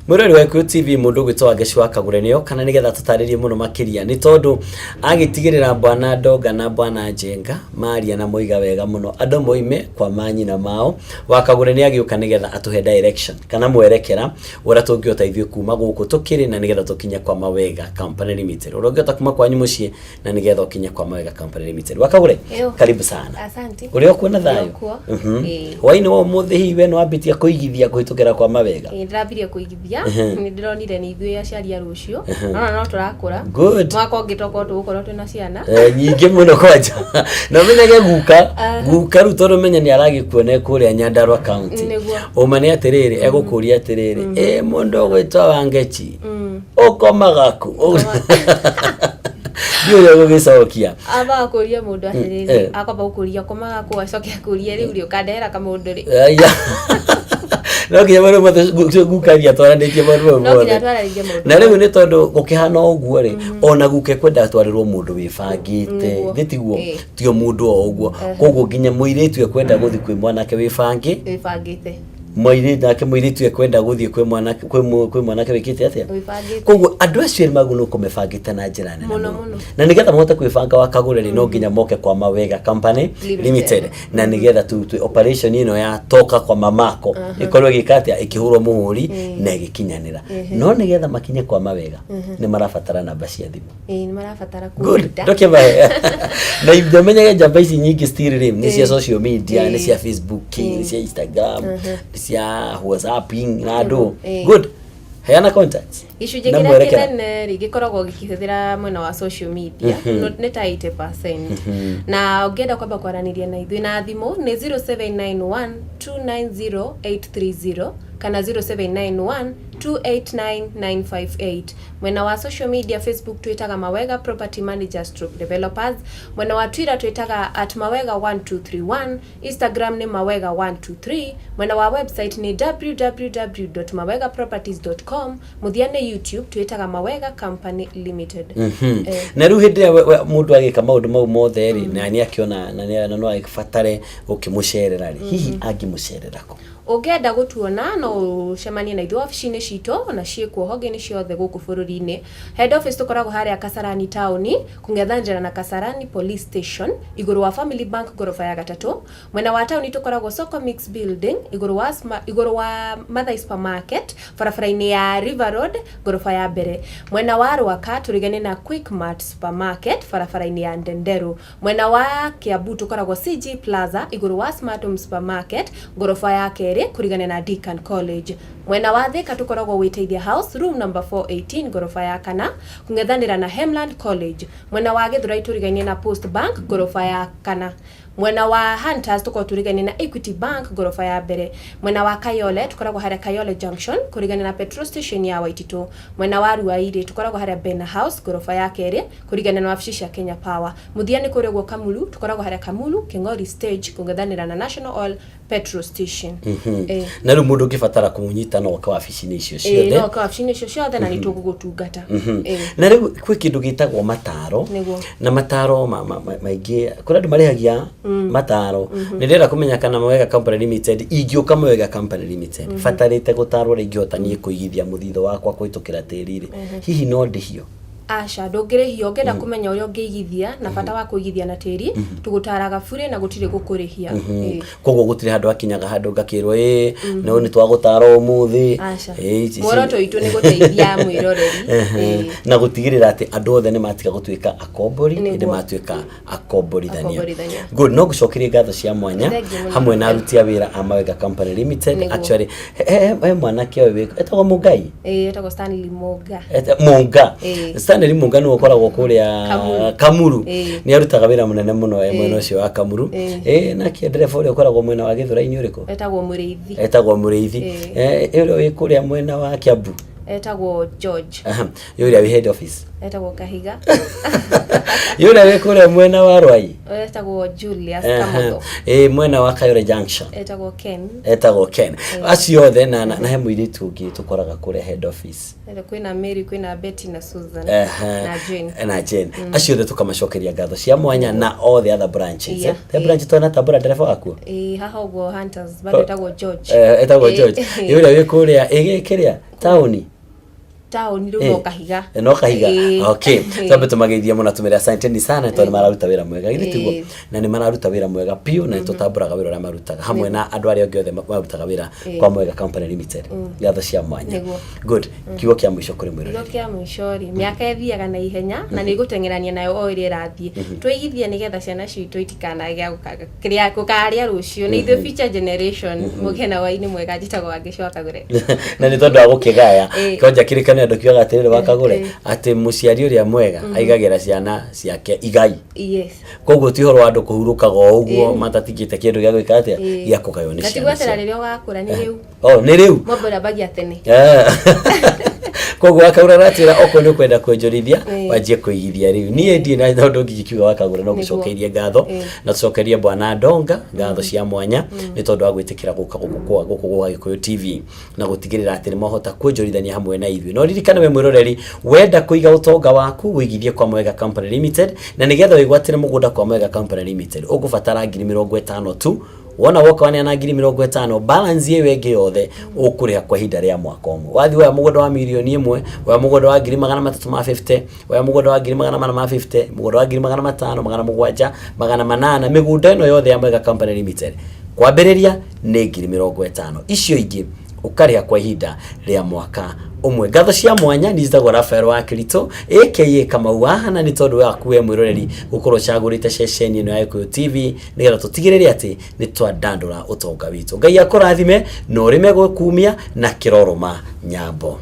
Mwĩroreri wa Gĩkũyũ TV, mũndũ ũgwĩtwo Wangeci wa Kagũre nĩo kana nĩgetha tũtarĩrie mũno makĩria, nĩ tondũ agĩtigĩrĩra bwana Ndonga na bwana Njenga maria na moiga wega mũno andũ moime kwa manyina mao. Wa Kagũre nĩ agĩũka nĩgetha atũhe direction kana mwerekera ũrĩa tũngĩhota ithuĩ kuma gũkũ tũkĩrĩ na nĩgetha tũkinye kwa Mawega Company Limited, ũrĩa ũngĩhota kuma kwanyu mũciĩ na nĩgetha ũkinye kwa Mawega Company Limited. Wa Kagũre, Eyo. karibu sana. Asante. Ũrĩ o kuo na thayũ? Ndĩ o kuo. Ĩĩ. Hwaĩ-inĩ wa ũmũthĩ hihi we nĩwambĩtie kũigithia kũhĩtũkĩra kwa Mawega? Ĩĩ, ndĩrambirie kũigithia. Nĩ ndĩronire nĩ ithuĩ aciari a rũciũ. Nona no tũrakũra. Good. Mwaka ũngĩ tokorwo tũgũkorwo twĩna ciana. Eh, nyingĩ mũno kwanja na ũmenyage guka Aha. guka rĩu tondũ menya nĩ aragĩkuona e kũrĩa Nyandarua County. Nĩguo. Ũma nĩ atĩrĩrĩ, egũkũria atĩrĩrĩ, ĩ mũndũ ũgwĩtwo Wangeci ũkomaga kũ? Ndiũĩ ũrĩa ũgũgĩcokia. Ambaga kũria mũndũ atĩrĩrĩ, akwamba gũkũria ũkomaga kũ, acoke akũrie rĩu rĩ ũkandehera kamũndũ rĩ. Aya. No nginya maũndũ mothe guka athiĩ atwaranĩtie maũndũ mau No nginya mothe. atwaranĩrie maũndũ Na rĩu nĩ tondũ gũkĩhana ũguo rĩ, ona guka ekwenda atwarĩrwo mũndũ wĩbangĩte. Nĩguo. Githĩ tiguo? Ti o mũndũ o ũguo. Koguo nginya mũirĩtu ekwenda gũthiĩ kwĩ mwanake wĩbangĩ Wĩbangĩte. Mũirĩtu nake mũirĩtu ekwenda gũthiĩ kwĩ mwanake kwĩ mwanake wĩkĩte atĩa? Wĩbangĩte. Koguo andũ acio erĩ magĩrĩirwo nĩ mebangĩte na njĩra nene Mũno, mũno. Na nĩgetha mahote kwĩbanga wakagũre rĩ, no nginya moke kwa Mawega Company Limited. Limited, na nĩgetha tu tu operation ĩno ya toka kwa mamako ĩkorwo ĩgĩka atĩa, ĩkĩhũrwo mũhũri na ĩgĩkinyanĩra. No nĩgetha makinye kwa Mawega nĩ marabatara namba cia thimũ. Ĩĩ, nĩ marabatara Good. kũnda. Ndũkĩmahe. Na ndamenyage njamba ici nyingĩ still rĩ, nĩ cia social media, nĩ cia Facebook, nĩ cia Instagram, nĩ cia WhatsApp na andũ. Good. Heana contacts. Gĩcunjĩ Na kĩrĩa mwerekera. kĩnene rĩ gĩkoragwo gĩkĩhũthĩra mwena wa social media nĩ ta 80%, na ũngĩenda kwamba kwaranĩria na ithuĩ na thimũ nĩ 0791 290 830 kana 0791 289 958. Mwena wa social media, Facebook twĩtaga Mawega Property Managers stroke Developers. Mwena wa Twitter twĩtaga @mawega1231. Instagram nĩ mawega123. Mwena wa website nĩ www.mawegaproperties.com. Mũthia nĩ YouTube twĩtaga Mawega Company Limited. Na rĩu hĩndĩ ĩrĩa mũndũ agĩka maũndũ mau mothe rĩ, na nĩ akĩona na no agĩbatare gũkĩmũcerera rĩ, hihi angĩmũcerera kũ? Ũngĩenda gũtuona no ũcemanie na ithuĩ wabici-inĩ citũ na ciĩkuo honge-inĩ ciothe gũkũ bũrũri-inĩ. Head office tũkoragwo harĩa Kasarani taũni, kũng'ethanĩra na Kasarani Police Station, igũrũ wa Family Bank ngoroba ya gatatũ. Mwena wa taũni tũkoragwo Soko Mix Building, igũrũ wa igũrũ wa Mathai Supermarket, barabara-inĩ ya River Road, ngoroba ya mbere. Mwena wa Rwaka tũrigainie na Quickmart Supermarket, barabara-inĩ ya Ndenderu. Mwena wa Kiambu tũkoragwo CG Plaza, igũrũ wa Smart Home Supermarket, ngoroba ya kerĩ, kũrigania na Deakin College. Mwena wa Thika tũkoragwo Wĩteithia House, room number 418, ngoroba ya kana, kũng'ethanĩra na Hemland College. Mwena wa Gĩthũrai tũrigainie na Post Bank, ngoroba ya kana. Mwena wa Hunters tũkoragwo tũrigainie na Equity Bank, ngoroba ya mbere. Mwena wa Kayole tũkoragwo harĩa Kayole Junction, kũrigania na petrol station ya Waititũ. Mwena wa Ruai-rĩ, tũkoragwo harĩa Bena House, ngoroba ya kerĩ, kũringana na wabici cia Kenya Power. Mũthia nĩ kũrĩa ũguo Kamulu, tũkoragwo harĩa Kamulu, Kĩng'ori stage, kũng'ethanĩra na National Oil Petrol Station. Na rĩu mũndũ ũngĩbatara kũmũnyita no oke wabici-inĩ icio ciothe? No oke wabici-inĩ icio ciothe na nĩ tũgũgũtungata. Na rĩu kwĩ kĩndũ gĩtagwo mataro. Nĩguo. Na mataro maingĩ kũrĩ andũ marĩhagia mataro. Nĩ ndĩrenda kũmenya kana Mawega Company Limited, ingĩũka Mawega Company Limited batarĩte gũtarwo ũrĩa ingĩhota niĩ kũigithia mũthithũ wakwa kũhĩtũkĩra tĩri rĩ, hihi no ndĩhio? Aca, ndũngĩrĩhio. Ũngĩenda kũmenya ũrĩa ũngĩigithia na bata wa kũigithia na tĩri, tũgũtaraga burĩ na gũtirĩ gũkũrĩhia. Ĩĩ. Koguo gũtirĩ handũ hakinyaga handũ ngakĩrwo, ĩ no nĩ twagũtara ũmũthĩ. Aca. Ĩ, Muoroto witũ nĩ gũteithia mwĩroreri. Na gũtigĩrĩra atĩ andũ othe nĩ matiga gũtuĩka akombori, ĩndĩ matuĩka akomborithania. Akomborithania. Good. No ngũcokerie ngatho cia mwanya Thank you mũno. hamwe na aruti a wĩra a Mawega Company Limited. Actually he mwanake ũyũ etagwo Mũngai. Ĩĩ, etagwo Stanley Mũnga. Mũnga. Stanley Mũnga nĩwe ũkoragwo kũrĩa Kamuru. Kamuru. Ĩĩ. Nĩ arutaga wĩra mũnene mũno e mwena ũcio wa Kamuru. Nake ndereba ũrĩa ũkoragwo mwena wa Gĩthũrai-inĩ ũrĩkũ? Etagwo Mũrĩithi. Etagwo Mũrĩithi. Ũrĩa wĩ kũrĩa mwena wa Kiambu? Etagwo George. Aha, ũrĩa wĩ head office? Etagwo Kahiga. Yũrĩa wĩ kũrĩa mwena wa Rwai. Etagwo Julius Ehe. Kamotho. Ĩ, mwena wa Kayore Junction. Etagwo Ken. Etagwo Ken. Acio othe na he mũirĩtu ũngĩ tũkoraga kũrĩa head office. Ere kwĩna Mary, kwĩna Betty na Susan. Ehe. Na Jane. Na Jane. Acio othe tũkamacokeria ngatho cia mwanya na all the other branches. Yeah. He branch twana tambũra ndereba wakuo. Ĩ, haha ũguo Hunters bado etagwo George. Eh, etagwo Ĩ, George. Yũrĩa wĩ kũrĩa ĩ kĩrĩa taũni. Taũni rĩu Eh, no kahiga. No kahiga. Ĩ. Okay. Ĩ. Twambe tũmageithie mũno tũmere asanteni sana tondũ nĩ mararuta wĩra mwega. Githĩ tiguo? Ĩ. Na nĩ mararuta wĩra mwega biũ na nĩ tũtambũraga wĩra ũrĩa marutaga hamwe na andũ arĩa angĩ othe marutaga wĩra Ĩ. kwa Mwega Company Limited. Ngatho cia mwanya. Nĩguo. Good. Kiugo kĩa mũico kũrĩ mwĩroreri. Kiugo kĩa mũico rĩ, mĩaka ĩthiaga na ihenya na nĩ ĩgũteng'erania nayo o ĩrĩa ĩrathiĩ. Twĩigithie nĩgetha ciana citũ itikanagĩa kĩrĩa gũkarĩa rũciũ. Nĩ ithuĩ future generation. Mũgĩe na hwaĩ-inĩ mwega. Njĩtagwo Wangeci wa Kagũre. Na nĩ tondũ wa gũkĩgaya Ĩ. konja kĩrĩkanĩro andũ kiugaga atĩrĩrĩ wakagũre Ĩ. atĩ mũciari ũrĩa mwega aigagĩra ciana ciake igai. Yes. Koguo ti ũhoro wa andũ kũhurũkaga o ũguo Ĩ. matatigĩte kĩndũ gĩa gwĩka atĩa Ĩ. gĩa kũgaywo nĩ Na ti ciana gwetera ciao. rĩrĩa ũgakũra, nĩ rĩu. Oh, nĩ rĩu. Mwamba ũrambagia tene. Eh. Koguo wakaura aratwĩra okorwo nĩ ũkwenda kwonjorithia Ĩ. wanjie kũigithia rĩu. Niĩ ndirĩ na ũndũ ũngĩ ingiuga wakagũra no Nĩguo. gũcokeirie ngatho Ĩ. na tũcokerie bwana Ndonga ngatho cia mwanya nĩ tondũ wa gwĩtĩkĩra gũka gũkũ kwa gũkũ gwa Gĩkũyũ TV na gũtigĩrĩra atĩ nĩ mwahota kuonjorithania hamwe na ithuĩ. No ririkane we mwĩroreri, wenda kũiga ũtonga waku wĩigithie kwa Mwega Company Limited, na nĩgetha wĩgwatĩre mũgũnda kwa Mwega Company Limited ũkũbatara 50,000 tu. Wona woka waneana 50,000, balance ĩyo ĩngĩ yothe ũkũrĩha kwa ihinda rĩa mwaka ũmwe. Wathiĩ woya mũgũnda wa 1,000,000, woya mũgũnda wa 350,000, woya mũgũnda wa 450,000, mũgũnda wa 500,000, 700, 800, mĩgũnda ĩno yothe ya Mwega Company Limited kwambĩrĩria nĩ 50,000, icio ingĩ ũkarĩha kwa ihinda rĩa mwaka ũmwe. Ngatho cia mwanya nĩ njĩtagwo Rafael wa Kirito aka Kamau wa Hana, nĩ tondũ waku we mwĩroreri gũkorwo ũcagũrĩte ceceni ĩno ya Gĩkũyũ TV nĩgetha tũtigĩrĩre atĩ nĩ twandandũra ũtonga witũ. Ngai akũrathime na ũrĩme gũkumia na kĩrorũma nyambo.